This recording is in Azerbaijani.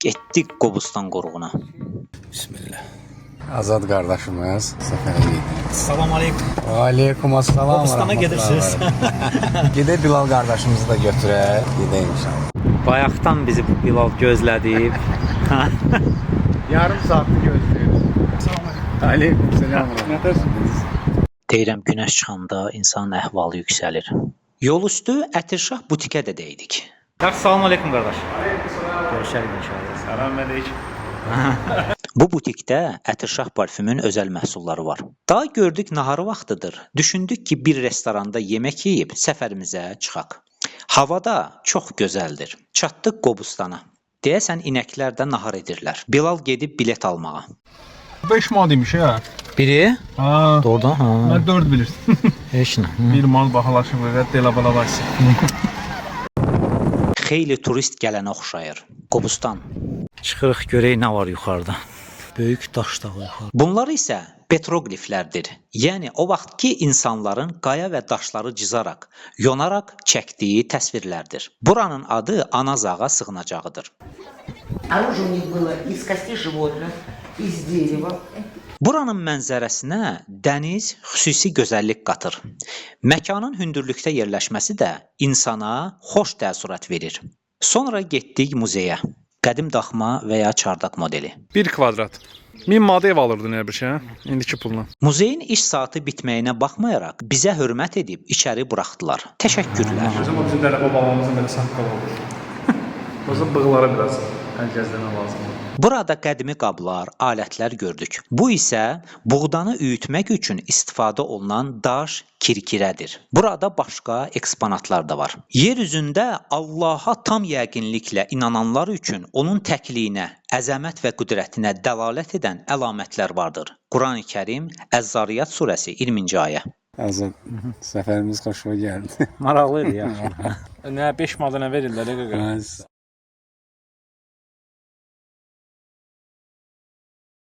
Getdik Qobustan qoruğuna. Bismillah. Azad qardaşımız səfərə gedir. Salam aleykum. Aleyküm assalam. Qobustana gedirsiniz. Gedək Bilal qardaşımızı da götürək. Gedək inşallah. Bayaqdan bizi bu Bilal gözlədib. Yarım saatdır gözləyirik. Aleyküm selam. Deyirəm günəş çıxanda insanın əhvalı yüksəlir. Yol üstü Ətirşah butikə də dəydik. Yaxşı, salam aleykum qardaş. Görüşərik inşallah. Salam əleykum. Bu butikdə Ətirşah parfümün özəl məhsulları var. Daha gördük naharı vaxtıdır. Düşündük ki, bir restoranda yemək yeyib səfərimizə çıxaq. Hava da çox gözəldir. Çatdıq Qobustana. Deyəsən inəklər də nahar edirlər. Bilal gedib bilet almağa. 5 manat imiş ha. Biri? Ha. Doğrudan ha. Mən 4 bilirdim. Heç nə. 1 manat bahalaşıb və elə balalaşıb. Xeyli turist gələnə oxşayır. Qobustan. Çıxırıq görək nə var yuxarıda. Böyük daş dağı yuxarı. Bunlar isə petroqliflərdir. Yəni o vaxtki insanların qaya və daşları cızaraq, yonaraq çəkdiyi təsvirlərdir. Buranın adı Anazağa sığınacağıdır. Оружие у них было из костей животных, из дерева. Buranın mənzərəsinə dəniz xüsusi gözəllik qatır. Məkanın hündürlükdə yerləşməsi də insana xoş təəssürat verir. Sonra getdik muzeyə. Qədim daxma və ya çardaq modeli. 1 kvadrat. 1000 manat ev alırdın elə bir şey, hə? İndiki pulla. Muzeyin iş saatı bitməyinə baxmayaraq bizə hörmət edib içəri buraxdılar. Təşəkkürlər. Hocam o bizim dədə babamızın belə saqqalı olur. Özü bığları biraz əl gəzdirmə lazımdır. Burada qədimi qablar, alətlər gördük. Bu isə buğdanı üyütmək üçün istifadə olunan daş kirkirədir. Burada başqa eksponatlar da var. Yer üzündə Allaha tam yəqinliklə inananlar üçün onun təkliyinə, əzəmət və qüdrətinə dəlalət edən əlamətlər vardır. Qurani-Kərim, Əz-Zariyat surəsi 20-ci ayə. Azad, səfərimiz xoşuma gəldi. Maraqlı idi, yaxşı. Nə 5 manata nə verirlər, qaqa?